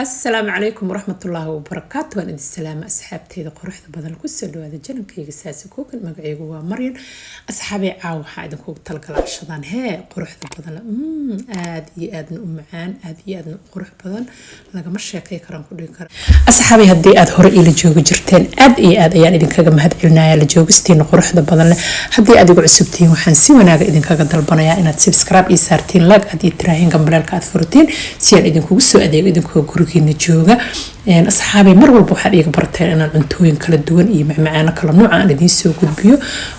Asalaamu calaykum waraxmatullaahi wabarakaatu. Waan idin salaama, asxaabteyda quruxda badan. Kusoo dhawaada channelkayga Saasi Cooking. Magacaygu waa Maryan. Asxaabay, caaw waxaa idinkugu talagala cashadan hee quruxda badan, aada iyo aadna u macaan, aada iyo aadna u qurux badan, lagama sheekay karaan ku dhihi kara. Asxaabay, haddii aada hore iila joogi jirteen, aad iyo aad ayaan idinkaga mahad celinaya la joogistiina quruxda badan leh. Haddii aad igu cusubtihiin, waxaan si wanaaga idinkaga dalbanayaa inaad subscribe ii saartiin, like aad ii tiraahiin, gambaleelka aad furtiin, si aan idinkugu soo adeego idinkoo gurigiina jooga. Asxaabay, mar walba waxaad iiga barteen inaan cuntooyin kala duwan iyo macmacaano kala nooca aan idiin soo gudbiyo.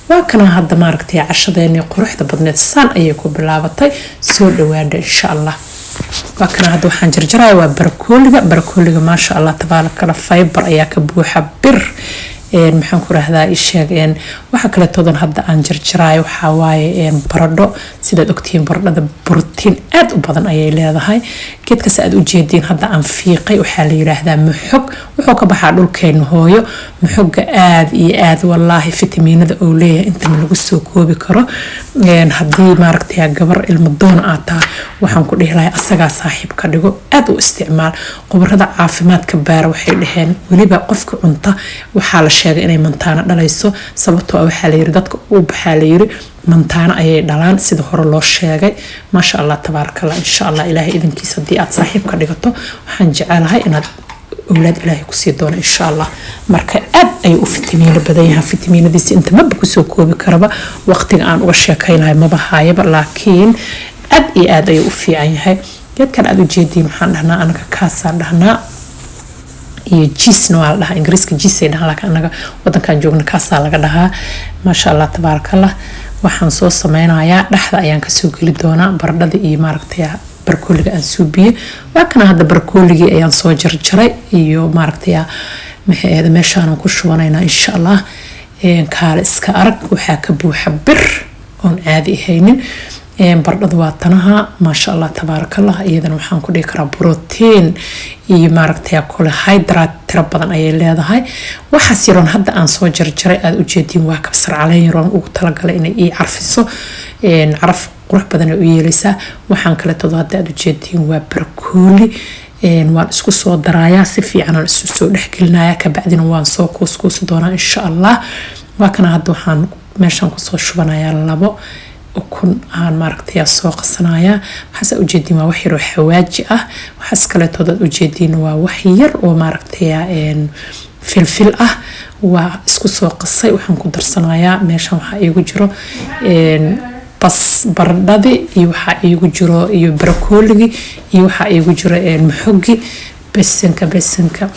Waa kana hadda, maaragtay, cashadeennii quruxda badneed saan ayay ku bilaabatay. Soo dhawaada, insha Allah. Waa kana hadda waxaan jarjaraya waa barokooliga. Barokooliga, maasha Allah, tabaarakala, fiber ayaa ka buuxa, bir, maxaan ku rahdaa, isheeg. Waxa kaleetoodan hadda aan jarjaraayo waxaa waaye baradho. Sidaad ogtihiin, baradhada borotiin aada u badan ayay leedahay. Geedkaas aad ujeediin hadda aan fiiqay waxaa la yiraahdaa maxog. Wuxuu ka baxaa dhulkeena hooyo. Maxoga aada iyo aada, wallaahi, fitamiinada uu leeyahay intama lagu soo koobi karo. Haddii, maaragtay, gabar ilmo doon aad tahay, waxaan ku dhihi lahay asagaa saaxiib ka dhigo, aada u isticmaal. Khubarada caafimaadka baara waxay dhaheen weliba qofka cunta waxaa la sheegay inay mantaano dhalayso, sababtoo ah waxaa layiri dadka u baxaa layiri mantaano ayay dhalaan, sida hore loo sheegay. Maasha Allah, tabaarakallah. Insha Allah, Ilaahay idinkiisa, haddii aad saaxiib ka dhigato, waxaan jecelahay inaad owlaad Ilaahay kusii doono, insha Allah. Marka aad ayuu u fitamiino badan yahay. Fitamiinadiisa inta maba kusoo koobi karaba, waqtiga aan uga sheekaynayo maba haayaba, laakiin aad iyo aad ayuu u fiican yahay. Geedkan aad ujeediin waxaan dhahnaa anaga kaasaan dhahnaa, iyo cheesena waa la dhahaa. Ingiriiska cheese ay dhahaan, laakiin anaga wadankan joogna kaasaa laga dhahaa. Maasha Allah, tabaarakallah. Waxaan soo sameynayaa, dhexda ayaan kasoo geli doonaa baradhada iyo, maaragtay, barkooliga aan suubiyey. Waa kana hadda barkooligii ayaan soo jarjaray iyo, maaragtay, maxay ahayd, meeshaanan ku shubanaynaa, insha Allah. Kaale iska arag, waxaa ka buuxa bir oon caadi ahaynin. Baradhada waa tanaha, maasha Allah, tabaarakallah. Iyadana waxaan ku dhihi karaa brotiin iyo, maaragtay, carbohydrate tiro badan ayay leedahay. Waxaas yaroon hadda aan soo jarjaray aada ujeediin waa kabsar caleen yaroon ugu talagalay inay ii carfiso, caraf qurux badan ay u yeeleysaa. Waxaan kaleetado hadda aada ujeediin waa barkooli. Waan isku soo darayaa, si fiican isu soo dhexgelinayaa, kabacdina waan soo kuuskuusi doonaa, insha Allah. Waa kana hadda waxaan meeshaan kusoo shubanayaa labo ukun aan, maaragtay, soo qasanayaa. Waxaas aad ujeediin waa wax yar oo xawaaji ah. Waxaas kaleetood aad ujeediin waa wax yar oo, maaragtay, filfil ah. Waa isku soo qasay. Waxaan ku darsanayaa meeshan waxaa iigu jiro bas baradhadii iyo waxaa iigu jiro iyo barokooligii iyo waxaa iigu jiro maxogi. Besanka besanka,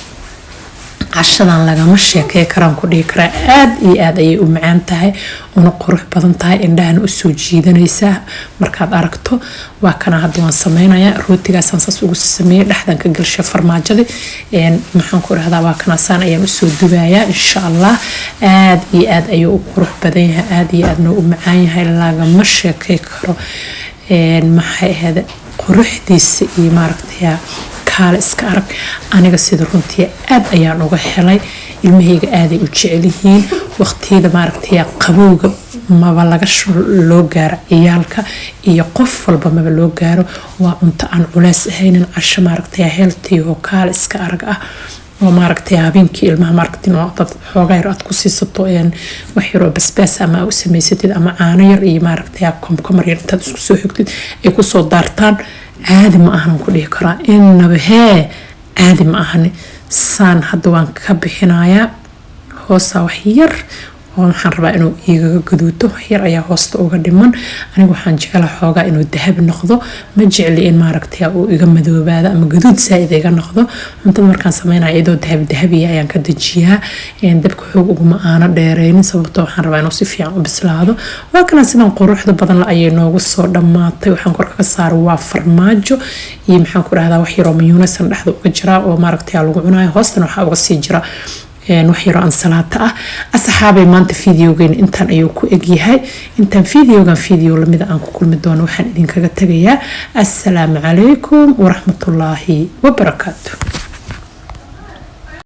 cashadan lagama sheekey karaan ku dhihi karaa. Aada iyo aada ayay u macaan tahay, una qurux badan tahay, indhahana usoo jiidanaysaa markaad aragto. Waa kana hadda waan sameynayaa. Rootigaasaan saas ugu sameeyey, dhexdan ka galshay farmaajadii. Maxaan ku dhahdaa, waa kana saan ayaan usoo dubayaa, insha Allah. Aada iyo aada ayuu u qurux badan yahay, aada iyo aadna u macaan yahay. Lagama sheekey karo, maxay ahayd, quruxdiisa iyo, maaragtay, kaale iska arag. Aniga sida runtii aada ayaan uga helay, ilmahayga aaday u jecel yihiin. Waqtiyada, maaragtay, qabowga maba laga loo gaaro, ciyaalka iyo qof walba maba loo gaaro. Waa cunto aan culeys ahaynin, casho, maaragtay, healthy oo kaale iska arag ah, oo, maaragtay, habeenkii ilmaha, maaragtay, dad xoogaa yar aad ku siisato, wax yaroo basbaas ama u samaysatid, ama caano yar iyo, maaragtay, komkomar yar intaad isku soo xigtid ay kusoo daartaan. Caadi ma ahan ku dhihi karaa, inaba hee caadi ma ahani. Saan hadda waan ka bixinayaa. Hoosaa wax yar oo waxaan rabaa inuu igaga gaduuto, wax yar ayaa hoosta uga dhiman. Anigu waxaan jeclaa xoogaa inuu dahabi noqdo. Ma jecli in, maaragtay, uu iga madoobaado ama gaduud saa-id iga noqdo. Cuntada markaan sameynaya iyadoo dahabi dahabiya ayaan ka dejiyaa. Dabka xoog uguma aano dheereynin, sababtoo waxaan rabaa inuu si fiican u bislaado. Waa kana, sidan quruxda badan la ayay noogu soo dhammaatay. Waxaan korka ka saaray waa farmaajo iyo, maxaan ku dhahdaa, wax yaroo mayonnaise dhexda uga jira oo, maaragtay, lagu cunayo. Hoostana waxaa uga sii jira wax yaroo ansalaato ah. Asxaabay, maanta videogeena intaan ayuu ku egyahay. Intaan videogan video lamida aan ku kulmi doono, waxaan idinkaga tagayaa assalaamu calaykum waraxmatullaahi wabarakaatu.